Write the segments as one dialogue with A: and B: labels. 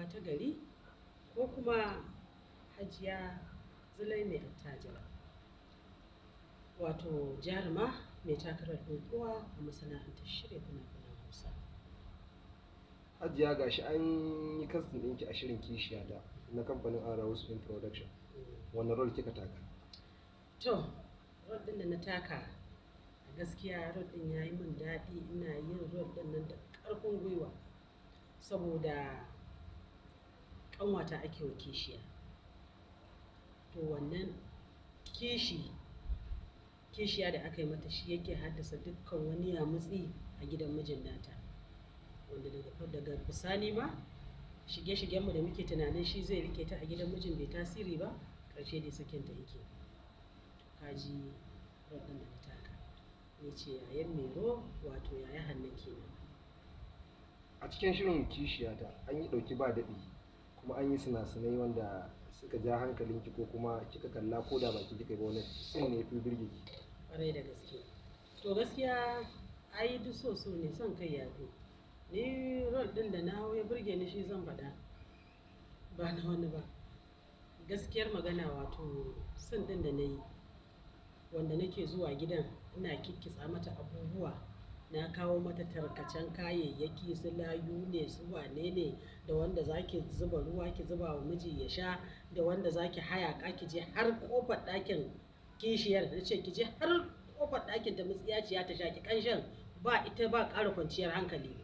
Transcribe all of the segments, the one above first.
A: Uwa ta gari ko kuma Hajiya Zulai mai attajira. Wato jaruma mai takarar uwa a masana'antar shirya fina-finan Hausa.
B: Hajiya, gashi an yi casting ɗinki a shirin Kishiyata na kamfanin Arahus Film Production. Wani role kika taka?
A: To, role ɗin da na taka, a gaskiya role ɗin ya yi min daɗi. Ina yin role ɗin nan da ƙarfin gwiwa saboda ƙanwata ake wa kishiya. To, wannan kishiya da aka yi mata shi yake haddasa dukkan wani yamutsi a gidan mijin nata. Wanda daga bisani ma shige-shigenmu da muke tunanin shi zai rike ta a gidan mijin bai tasiri ba, ƙarshe dai sakinta yake. Kaji role ɗin da na taka. Ni ce yayan Mero, wato yaya Hanne kenan.
B: A cikin shirin Kishiyata an yi ɗauki ba daɗi, kuma an yi sinasinai wanda suka ja hankalinki ko kuma kika kalla ko da baki kika yi ba, wani scene ne ya fi burge ki?
A: Ƙwarai da gaske. To, gaskiya ai duk so so ne, son kai ya fi. Ni role ɗin da na hau ya burge ni shi zan faɗa, ba na wani ba. Gaskiyar magana, wato scene ɗin da na yi wanda nake zuwa gidan ina kikkitsa mata abubuwa, na kawo mata tarkacen kayayyaki, su layu ne, su wane ne, da wanda za ki zuba ruwa ki zuba wa miji ya sha, da wanda za ki hayaƙa ki je har ƙofar ɗakin kishiyar. Na ce ki je har ƙofar ɗakin ta mutsiyaciya ta shaƙi ƙanshin, ba ita ba ƙara kwanciyar hankali.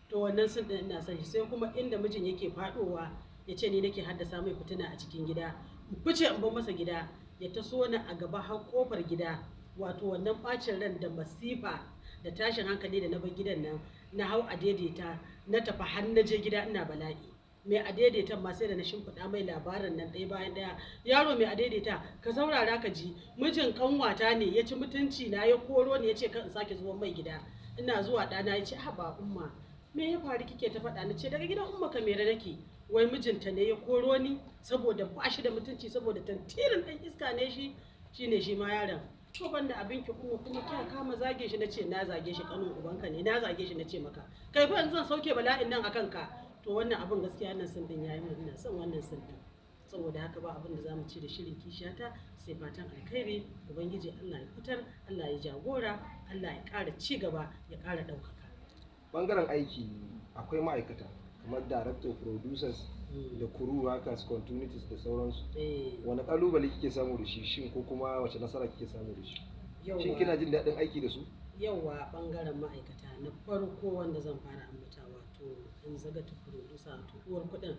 A: To, wannan scene ɗin ina son shi. Sai kuma inda mijin yake faɗowa ya ce ni nake haddasa mai fitina a cikin gida, in fice in bar masa gida, ya taso ni a gaba har ƙofar gida. Wato wannan ɓacin ran da masifa da tashin hankali da na bar gidan nan, na hau a daidaita na tafi har na je gida ina bala'i. Mai a daidaitan ma sai da na shimfiɗa mai labarin nan ɗaya bayan ɗaya: "Yaro mai a daidaita, ka saurara ka ji, mijin ƙanwata ne ya ci mutunci na, ya koro ni, ya ce kan in sake zuwa mai gida." Ina zuwa, ɗana ya ce, "Ba umma, me ya faru kike ta faɗa?" Na ce, "Daga gidan Umma Kamera nake, wai mijinta ne ya koro ni saboda ba shi da mutunci, saboda tantirin ɗan iska ne shi." Shine shi ma yaron, "To, ban da abinki umma, kuma kya kama zage shi?" Nace, "Na zage shi? Kanin ubanka ne na zage shi? Nace maka kai fa yanzu zan sauke bala'in nan akan ka." To, wannan abin gaskiya nan scene din yayi min, ina son wannan scene din. Saboda haka ba abin da zamu ci da shirin Kishiyata sai fatan alkhairi. Ubangiji Allah ya fitar, Allah ya jagora, Allah ya ƙara ci gaba, ya ƙara ɗaukaka.
B: Bangaren aiki akwai ma'aikata kamar director, producers da crew workers, continuities da sauransu. Wani kalubale kike samu da shi, shin ko kuma wace nasara kike samu da shi? Shin kina jin daɗin aiki da su?
A: Yauwa, bangaren ma'aikata, na farko wanda zan fara ambata, wato executive producer, wato uwar kuɗin,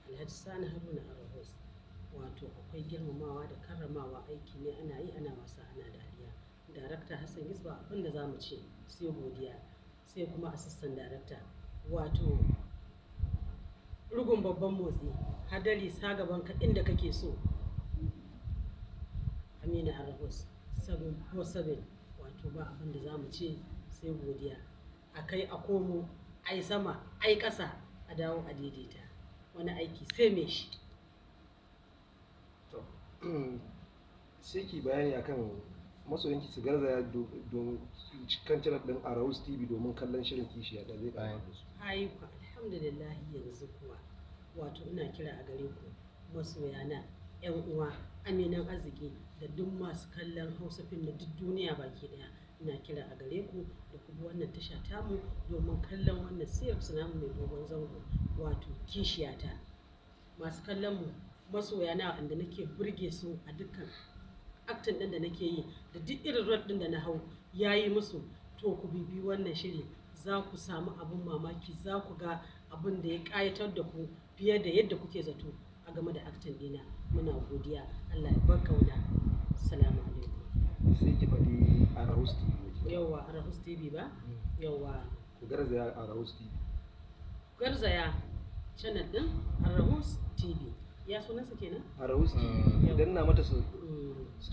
A: Alhaji Sani Haruna Arahus. Wato akwai girmamawa da karramawa, aiki ne ana yi ana wasa ana dariya. Darakta Hassan Gisba, abin da za mu ce sai godiya. Sai kuma assistant director, wato rugun babban motsi, hadari sa gaban ka inda kake so, Aminu Arahus 747. Wato ba abin da za mu ce sai godiya. A kai a komo, ai sama ai ƙasa, a dawo a daidaita, wani aiki sai me shi.
B: To, sai ki bayani akan masoyanki su garzaya domin kan channel ɗin Arahus TV domin kallon shirin Kishiya da zai ƙara da su.
A: Ai ku alhamdulillah, yanzu kuwa wato ina kira a gare ku, masoyana, yan uwa, aminan arziki da duk masu kallon Hausa fim na duk duniya baki daya, ina kira a gare ku da ku bi wannan tasha tamu domin kallon wannan series namu mai dogon zango, wato Kishiyata. Masu kallon mu, masoyana wanda nake burge su a dukkan acting ɗin da nake yi da duk irin role ɗin da na hau ya yi musu, to ku bibi wannan shiri, za ku samu abin mamaki, za ku ga abin da ya ƙayatar da ku fiye da yadda kuke zato a game da acting ɗina. Muna godiya, Allah ya bar kauna. Salamu alaikum.
B: Sai ki faɗi Arahus TV.
A: Yauwa, Arahus TV ba, yauwa.
B: Ku garzaya Arahus TV.
A: Garzaya channel ɗin Arahus TV, ya sunansa kenan.
B: Arahus TV, ku danna mata su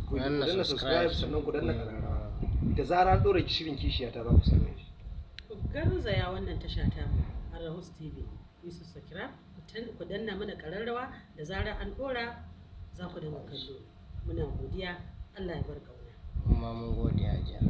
B: ku
C: danna
B: danna
C: subscribe,
B: subscribe, sannan ku danna ƙararrawa. Da zarar an ɗora shirin Kishiyata za ku same shi.
A: Ku garzaya wannan tasha ta mu Arahus TV, ku yi subscribe, ku danna mana ƙararrawa, da zarar an ɗora za ku dinga kallo. Muna godiya, Allah ya bar ƙauna.
C: Kuma mun gode, Hajiya.